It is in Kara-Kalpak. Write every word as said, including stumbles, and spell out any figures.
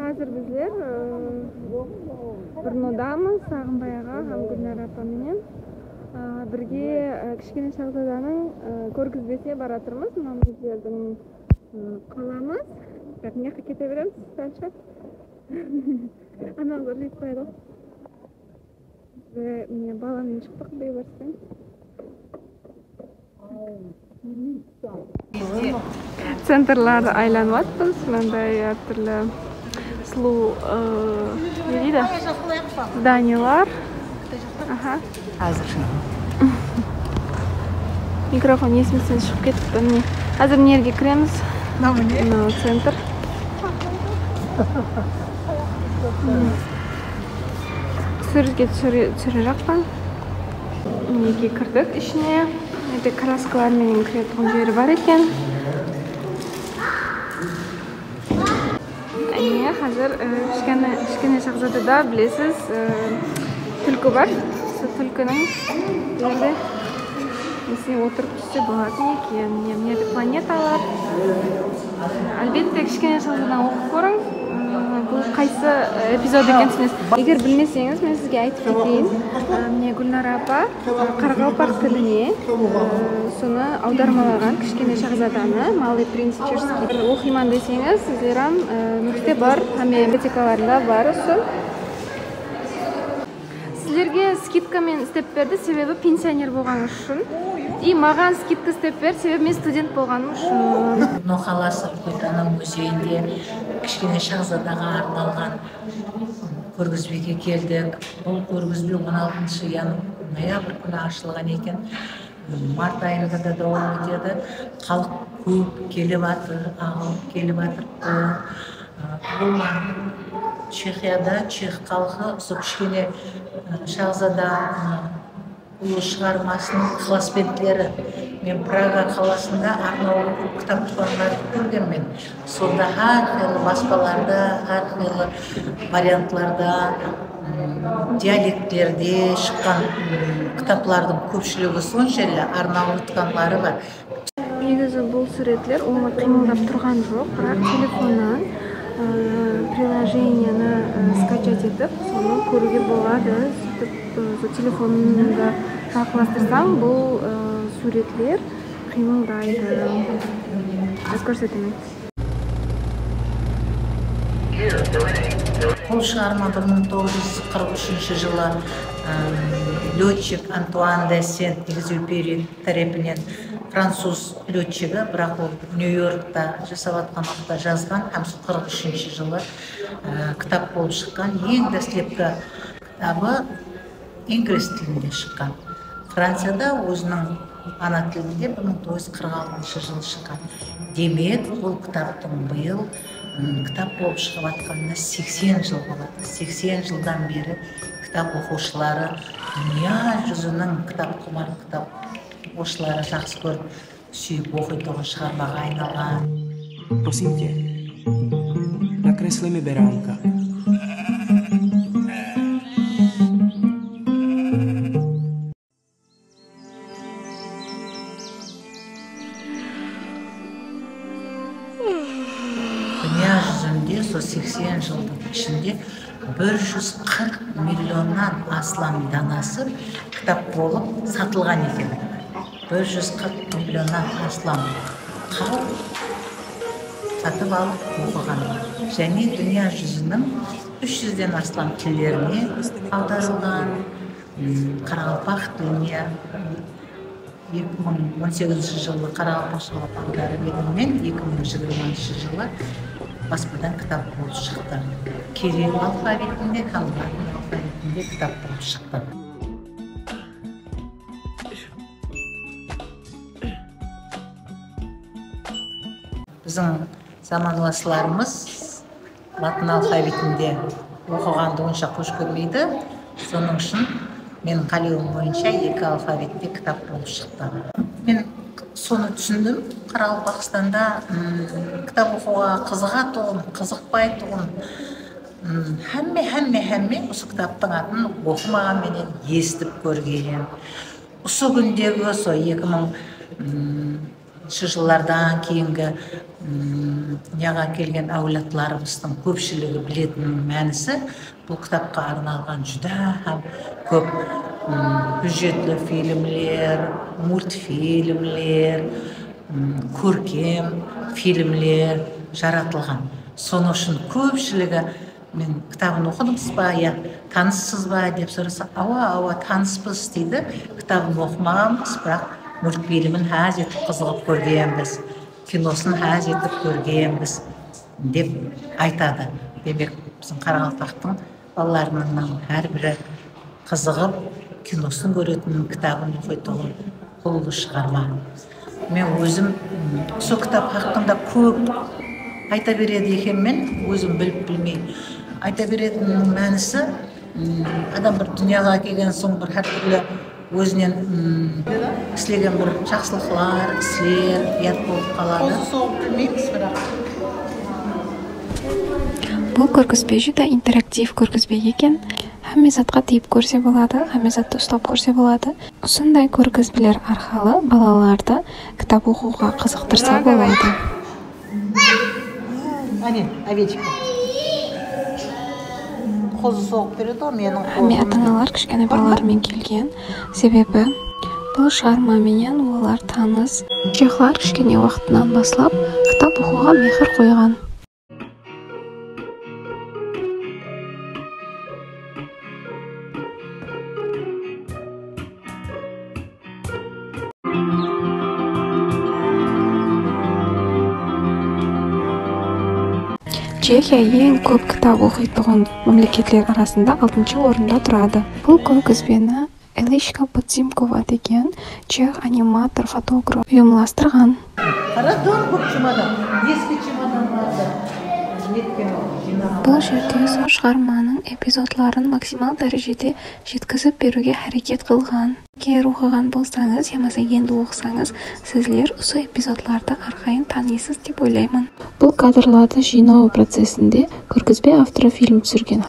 Házir bizler, e, Brnodamız, Saǵınbay aǵa hám Gúlnara apa menen, e, birge, e, Kishkene shahzadanıń, e, kórgizbesine baratırmız. Mına bizlerdiń, e, qalamız. Biraq mına jaqqa kete beremiz, dálshe. Anamız urlayıp qoyadı ǵoy. Ve mine, balanı shıqtıq, beybarısten. Centrlardı aylanıp atırmız, mınday hár túrli sulıw, ıı, ne deydi? Zdaniylar. Aha. Házir. Mikrofon esimizden shıǵıp ketipti. Mine, házir mına jerge kiremiz. Mına mine? Mına centr. Súwretke túsire-, túsirejakpan. Minekey, kirdik ishine. Mına jerde kraskalar menen kiretuǵın jeri bar eken. Mine, házir, e, kishkene, Kishkene shahzadada, bilesiz, e, túlki bar. Sol túlkiniń bul jerde nesine otırıp tússe bolatın eken. Mine, mına jerde planetalar. Álbette, Kishkene shahzadanı oqıp kóriń. E, bul qaysı, e, epizod eken túsinesiz. Eger bilmeseńiz, men sizge aytıp keteyin. E, mine, Gúlnara apa qaraqalpaq tiline, e, sonı awdarmalaǵan Kishkene shahzadanı, Малый принц чешский. Bir oqıyman deseńiz, sizler hám, e, Nuxte bar, hámme bibliotekalarında bar usı. Sizlerge skidka men islep berdi, sebebi pensioner bolǵanıńız ushın. I maǵan skidka islep berdi, sebebi men student bolǵanım ushın. Noqalası Úlkentanaw múzeyinde Kishkene shahzadaǵa arnalǵan kórgizbege keldik. Bul kórgizbe on altınshı yan-, noyabr kúni ashılǵan eken. Mart ayında da dawam etedi. Xalıq kóp kelip atır, aǵılıp kelip atırıptı. Bul Chexiyada chex xalqı usı Kishkene, ı, shahzada, ı, ulı shıǵarmasınıń ıqlasbentleri. Men Praga qalasında arnawlı kitap dúkanların kórgenmen. Sonda hár qıylı baspalarda, hár qıylı variantlarda, ım, dialektlerde shıqqan, ım, kitaplardıń kópshiligi sonshelli arnawlı dúkanları bar. Negizi bul súwretler ońǵa qıymıldap turǵan joq, biraq telefonnan, ı, приложениени, ı, скачать etip, sonı kóriwge boladı. Sóytip, ı, sol telefonıńdı jarqılastırsań, bul, ı, súwretler qıymıldaydı. Házir kórsetemen. Bul shıǵarma bir mıń toǵız júz qırq úshinshi jılı, ım, lyotchik Antuan de Sent-Egzyuperi tárepinen, francuz lyotchigi, biraq ol Nyu-Yorkta jasap atqan waqıtta jazǵan hám sol qırq úshinshi jılı, ı, kitap bolıp shıqqan. Eń dáslepki kitabı inglis tilinde shıqqan. Franciyada óziniń ana tilinde bir mıń toǵız júz qırq altınshı jılı shıqqan. Demek, bul kitaptıń bıyıl, ım, kitap bolıp shıǵıp atqanına seksen jıl boladı. Seksen jıldan beri kitap oqıwshıları, dúnya júziniń kitapqumarı, kitap oqıwshıları jaqsı kórip, súyip oqıytuǵın shıǵarmaǵa aynalǵan. Prosím tě, nakresli mi beránka. Dúnya júzinde sol seksen jıldıń ishinde bir júz qırq millionnan aslam danası kitap bolıp satılǵan eken. Bir júz qırq millionnan aslam xalıq satıp alıp oqıǵan. Jáne dúnya júziniń úsh júzden aslam tillerine awdarılǵan, ım, qaraqalpaq tiline eki mıń on segizinshi jılı qaraqalpaqshaǵa awdarıp edim men, eki mıń jigirmanshı jılı baspadan kitap bolıp shıqtı. Kiril alfavitinde hám latın alfavitinde kitap bolıp shıqtı. Biziń zamanlaslarımız latın alfavitinde oqıǵandı onsha xosh kórmeydi. Sonıń ushın meniń qálewim boyınsha eki alfavitte kitap bolıp shıqtı. Men sonı túsindim. Qaraqalpaqstanda, ım, kitap oqıwǵa qızıǵatuǵın, qızıqpaytuǵın, ım, hámme, hámme, hámme usı kitaptıń atın oqımaǵan menen esitip kórgen. Usı kúndegi usı eki mıń, ım, Jıllardan keyingi, mm, dúnyaǵa kelgen áwladlarımızdıń kópshiligi biletin mánisi, bul kitapqa arnalǵan júdá hám kóp, mm, byudjetli filmler, multfilmler, mm, kórkem filmler jaratılǵan. Sonıń ushın kópshiligi Men kitabın oqıdıńız ba, ya tanıssız ba dep sorasa, awa, awa, tanıspız deydi. Kitabın oqımaǵanbız, biraq multfilmin ház etip qızıǵıp kórgenbiz, kinosın ház etip kórgenbiz dep aytadı. Demek, biziń qaraqalpaqtıń balalarınıń hár biri qızıǵıp, kinosın kóretin, kitabın oqıytuǵın ullı shıǵarma. Men ózim, mm, usı kitap haqqında kóp ayta beredi ekenmen, ózim bilip bilmey. Ayta beretinniń mánisi, mm, adam bir dúnyaǵa kelgen soń bir hár túrli ózinen, mm, islegen bir jaqsılıqlar, isler yad bolıp qaladı. Qozı soǵıp bilmeymiz, biraq. Bul kórgizbe júdá interaktiv kórgizbe eken. Hámme zatqa tiyip kórse boladı, hámme zattı uslap kórse boladı. Usınday kórgizbeler arqalı balalardı kitap oqıwǵa qızıqtırsa boladı. Áne, ovechka. Qozı soǵıp beredi ǵoy meniń qozım. Hámme ata-analar kishkene balaları menen kelgen. Sebebi bul shıǵarma menen olar tanıs. Chexlar kishkene waqtınan baslap kitap oqıwǵa mehir qoyǵan. Chexiya eń kóp kitap oqıytuǵın mámleketler arasında altınshı orında turadı. Bul kórgizbeni Elishka Potsimkova degen chex animator, fotograf uyımlastırǵan. Qara, dón kóp chemodan, eski chemodanlardı netken, jıynaǵan. Bul jerde sol shıǵarmanıń epizodların maksimal dárejede jetkizip beriwge háreket qılǵan. Eger oqıǵan bolsańız yamasa endi oqısańız, sizler usı epizodlardı arqayın tanıysız dep oylayman. Bul kadrlardı jıynaw procesinde kórgizbe avtorı film túsirgen.